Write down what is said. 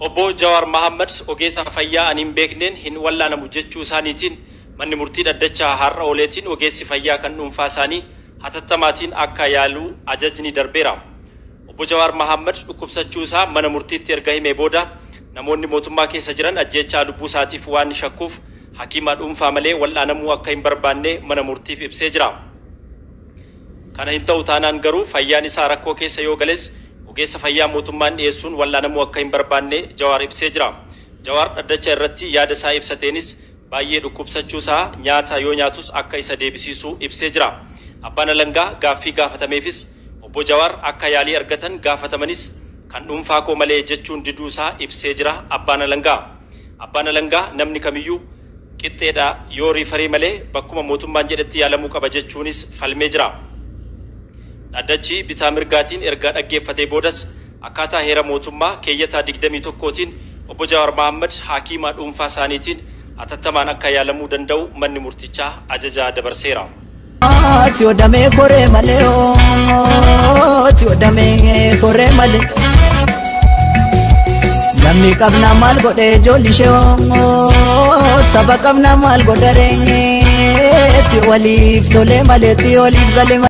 Obbo Jawaar Mohaammed ogeessa fayyaa ani hin beekneen hin wallaanamu jechuu isaaniitiin manni murtii dhaddacha har'a ooleetiin ogeessi fayyaa kan dhuunfaa isaanii hatattamaatiin akka yaaluu ajajni darbeera. Obbo Jawaar Mohaammed dhukkubsachuu isaa mana murtiitti erga himee booda namoonni mootummaa keessa jiran ajjeechaa lubbuu isaatiif waan shakkuuf hakiima dhuunfaa malee wal'aanamuu akka hin barbaanne mana murtiif ibsee jira. Kana hin ta'u taanaan garuu fayyaan isaa rakkoo keessa yoo gales ogeessa fayyaa mootummaan dhiyeessuun wal'aanamuu akka hin barbaanne Jawaar ibsee jira. Jawaar dhaddacha irratti yaada isaa ibsateenis baay'ee dhukkubsachuu isaa nyaata yoo nyaatus akka isa deebisiisu ibsee jira. Abbaan alangaa gaaffii gaafatameefis obbo Jawaar akka yaalii argatan gaafatamanis kan dhuunfaa koo malee jechuun diduu isaa ibsee jira abbaan alangaa. Abbaan alangaa namni kamiyyuu qixxeedha yoo riifarii malee bakkuma mootummaan jedhetti yaalamuu qaba jechuunis falmee jira. Dhaddachi bitaa mirgaatiin erga dhaggeeffatee boodas akkaataa heera mootummaa keeyyataa 21tiin obbo Jawaar Mohaammed hakiima dhuunfaa isaaniitiin hatattamaan akka yaalamuu danda'u manni murtichaa ajaja dabarseera. Ati odamee koree malee, ati odamee koree malee. Namni qabna maal godhe ijoolli ishee, saba qabna maal godharee, waliif tolee malee, waliif galee malee.